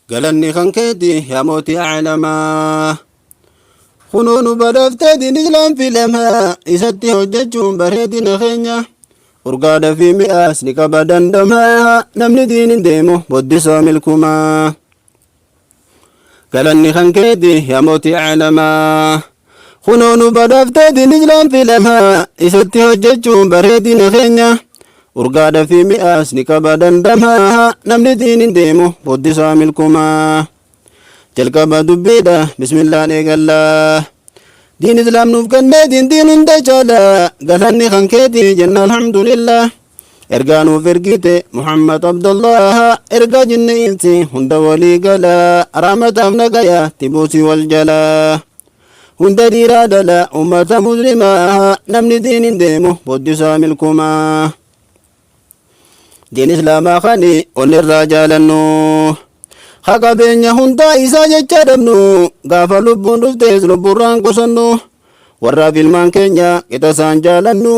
Galanni kan keeti yaa mootii aalamaa. Kunoo nu badhaaftee diin islaam filamaa isatti hojjechuun bareedina keenya. Urgaadha fi mi'aas ni qaba dandamaa namni diin hin deemu boddisaa milkumaa. Galanni kan keeti yaa mootii aalamaa. Kunoo nu badhaaftee diin islaam filamaa isatti hojjechuun bareedina keenya. Urgaadha fi mi'aas ni qaba dandamaa namni diin hin deemu boddisaa milkumaa. Jalqaba dubbiidha bismillaan eegallaa. Diin islaam nuuf kennee diin diin hunda caala galanni kan keeti jenna alhamdulillah. Ergaa nuuf ergite Muhammad Abdullah ergaa jinni insi hunda walii gala rahmataaf nagaya tibuusi wal jala. Hunda dhiiraa dhala ummata muslimaa namni diin hin deemu boddisaa milkumaa. Diin islaamaa kani onnirraa jaalannu. Ha qabeenya hundaa isaa jecha dhabnu gaafa lubbuun dhuftes lubburraan qusannu. Warraaf ilmaan keenya qixa isaan jaalannu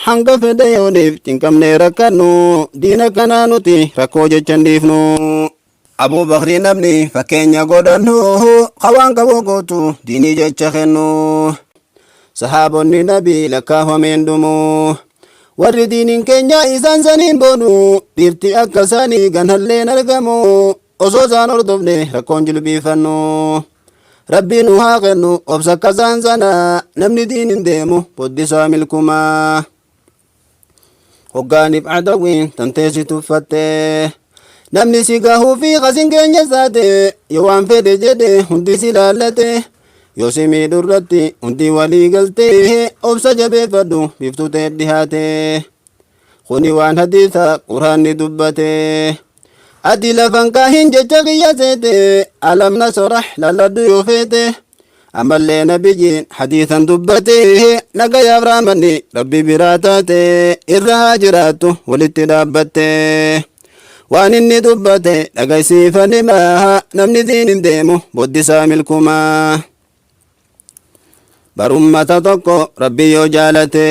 hanga fedhe yooniif cinqamnee rakkannu diina kanaa nuti rakkoo jecha hin dhiifnu. Abuu Bakrii namni fakkeenya godhannu hawaan qabu gootu diinii jecha kennu. Sahaabonni nabii lakkaafameen dhumu. Warri diiniin keenya isaan saniin boonu dhiirti akka isaanii ganalleen argamu osoo isaan hordofne rakkoon jilbiifannu. Rabbii nu haa kennu obsa akka isaan sana namni diiniin deemu boddisaa milkumaa. Hoggaaniif adawwiin tanteessi tuffatte. Namni si gahuu fi kasin keenya saate yoo waan fedhe jedhe hundi si laallate. Yoo si miidhu irratti hundi walii galte obsa jabeeffadhu biiftuu ta'e dhihaate. Kuni waan hadiisa quraanni dubbate. Ati lafan kaahin jecha kiyya seete alam nasrah lalladhu yoo feete. Ammallee nabiyyiin hadiisan dubbate nagayaaf raamanni rabbi biraa taate irra haa jiraattu walitti dhaabbatte. Waan inni dubbate dhagaysiifanimaa namni diin hin deemu boddisaa milkumaa. Barummata tokko rabbi yoo jaalate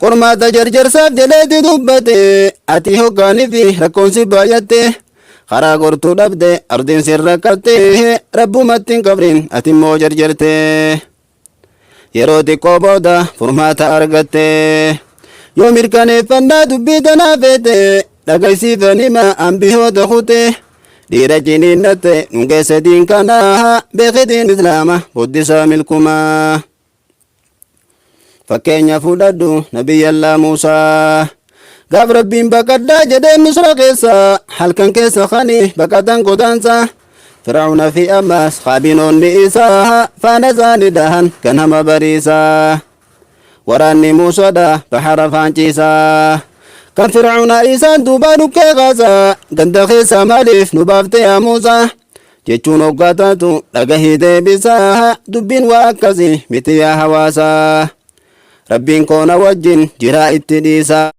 qormaata jarjarsaaf jedheeti dubbate ati hoggaanii fi rakkoon si baay'atte karaa gortuu dhabde ardiin si rakkatte rabbumatti hin qabrin ati immoo jarjarte yeroo xiqqoo booda furmaata argatte yoo mirkaneeffannaa dubbii tanaa feete dhagaysiifanima ambihoota kute dhiira ciniinnatte nun geesse diin kanaa beeki diin islaama boddisaa milkumaa. Fakkeenya fudhadhu nabiyyallaa Muusaa. Gaaf rabbiin baqadhaa jedhee misra keessa halkan keessa kani baqatan godaansa. Fir'auna fi ammas kaabinoonni isaa faana isaanii dahan ganama bariisaa. Waraanni Muusaadha bahara faanciisaa. Kan Fir'auna isaan duubaa dhukkee kaasaa ganda keessaa maaliif nu baafte yaa Muusaa? Jechuun hoggaa taatu dhagahii deebisaa dubbiin waa akkasii miti yaa hawaasaa. Rabbiin koo na wajjin jiraa itti dhiisaa.